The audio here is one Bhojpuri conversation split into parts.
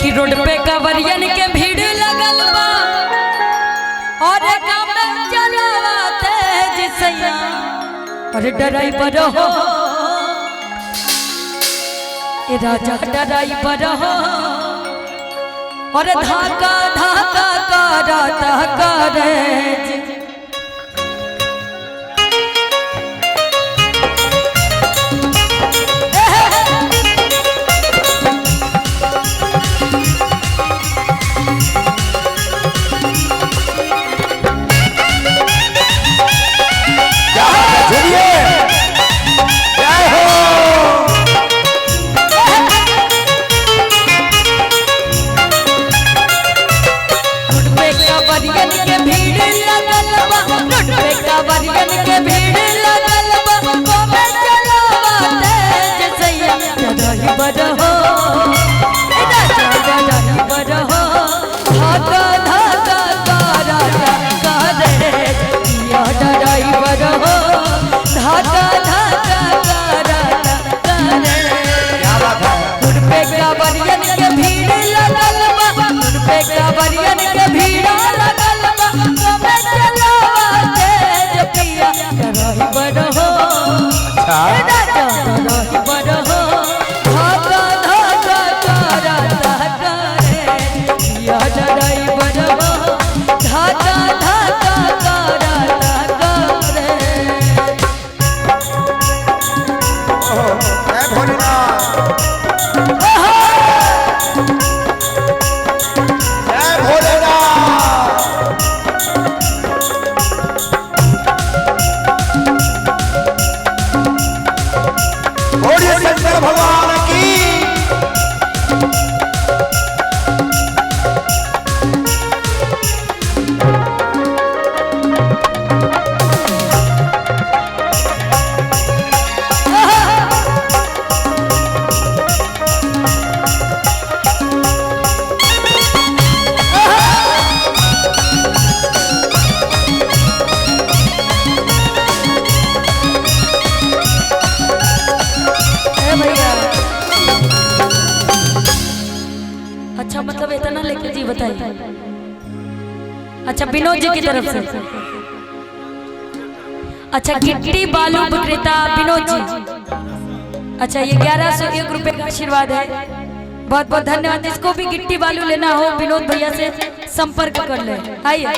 कि रोड पे कवरियन के भीड़ लगल बा और काम चलावा तेज सैया। अरे ड्राइवर हो ए राजा ड्राइवर हो और धाका धाका करता करेज। क्या बात है, झूमिए। जय हो। रोड पे कांवरियन के भीड़ लगल बा, रोड पे कांवरियन के भीड़ लगल बा, कोमे चलावा तेज सैया ड्राइवर हो ए राजा ड्राइवर हो धाका धाका करता करे या ड्राइवर हो धाका धाका करता करे। क्या बात है। रोड पे कांवरियन के भीड़ लगल बा, रोड पे कांवरियन के भीड़ लगल बा, कोमे चलावा तेज पिया ड्राइवर हो अच्छा। ए राजा ड्राइवर हो धाका धाका करता करे पिया ड्राइवर हो धाका धाका करता करे। जय भोलेनाथ। जय भोलेनाथ। बोलिए शंकर भगवान की। ए भैया अच्छा मतलब इतना लेके जी बताइए। अच्छा विनोद जी की तरफ से अच्छा गिट्टी बालू विक्रेता विनोद जी, अच्छा ये 1101 रुपए का आशीर्वाद है, बहुत बहुत धन्यवाद। इसको भी गिट्टी बालू लेना हो विनोद भैया से संपर्क कर ले। आइए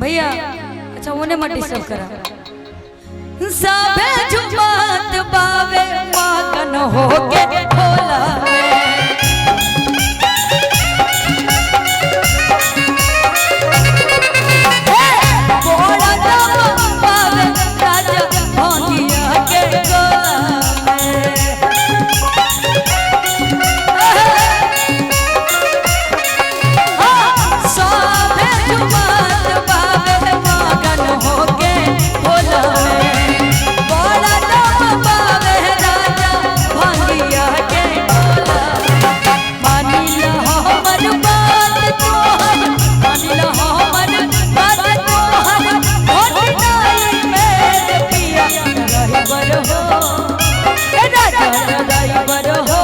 भैया, अच्छा उन्हें मत डिस्टर्ब करा। सबे झुमत बावे मगन होके भोला में। हे, भोला दम बावे राजा भोगिया के गोला में। सबे झुमत बावे मगन होके भोला में। भोला दम बावे राजा भोगिया के गोला में। मानिला हमर बात तोहर, मानिला हमर बात तोहर, होठ नाई मेरे पिया ड्राइवर हो ए राजा ड्राइवर हो।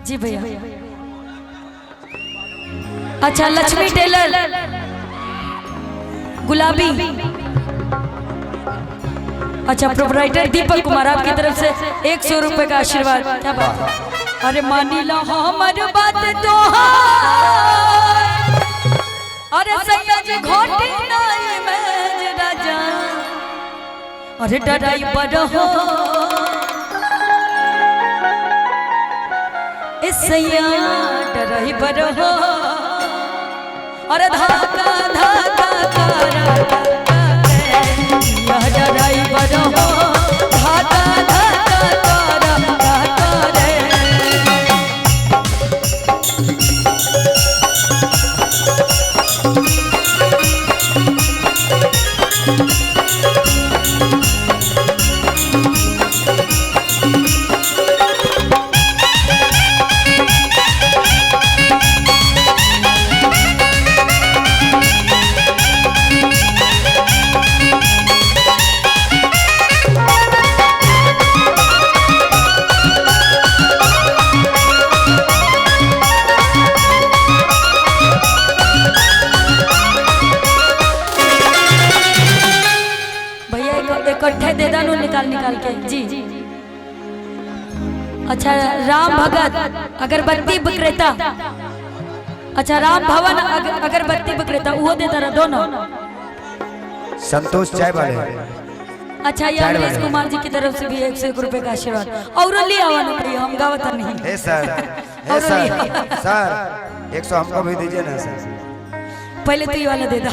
जी भैया अच्छा लक्ष्मी टेलर गुलाबी, अच्छा प्रोपराइटर दीपक कुमार आपकी तरफ से 100 रुपए का आशीर्वाद। क्या बात है। अरे मानिला हमर बात तोहार, अरे सैया जी घोटी नाई में राजा, अरे ड्राइवर हो ए सैया ड्राइवर हो अरे धाका धाका करता करे या ड्राइवर हो धाका धाका करता करे। क्या अच्छा राम भगत अगरबत्ती विक्रेता, अच्छा राम भवन अगरबत्ती विक्रेता वो देता रहा दोनों। संतोष चाय वाले। अच्छा ये चार अमरीश वाले। कुमार जी की तरफ से भी 101 रुपए का आशीर्वाद। और ले आवा ना भैया, हम गावत नहीं। हे सर, हे और सर, लिया। सर 100 हमको भी दीजिए ना सर। पहले तो ये वाला दे दा।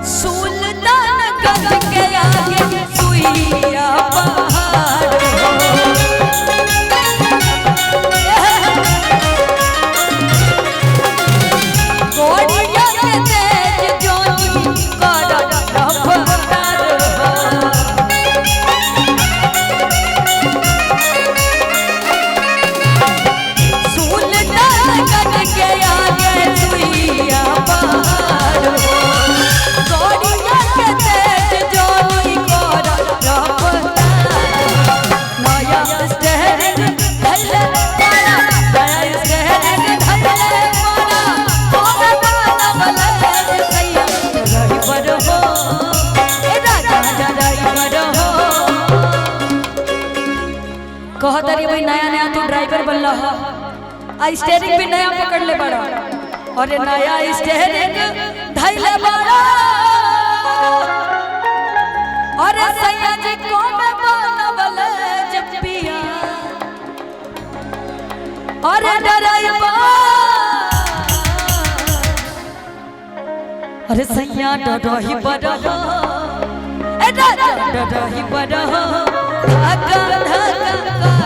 सुल्तानगंज के आगे सुइया पहाड़ हो। गोड़िया के तेज जोनी कर रफ्तार हो। सुल्तानगंज के आगे सुइया पहाड़ हो। गोड़िया के तेज जोनी कर रफ्तार। नया स्टेरिंग धैले पारा, नया स्टेरिंग धैले पारा, तोरा गाना बले सैया ड्राइवर हो, ए राजा ड्राइवर हो। कहत रही भाई नया नया तू ड्राइवर बनला हो, आ स्टेरिंग भी नया पकड़ ले बड़ा। अरे नया स्टेरिंग धैले बड़ा, अरे सैया जी को में बनवल जपिया। अरे डराइबा, अरे सैया डरही बरहो, ए राजा डरही बरहो, धक्का धक्का।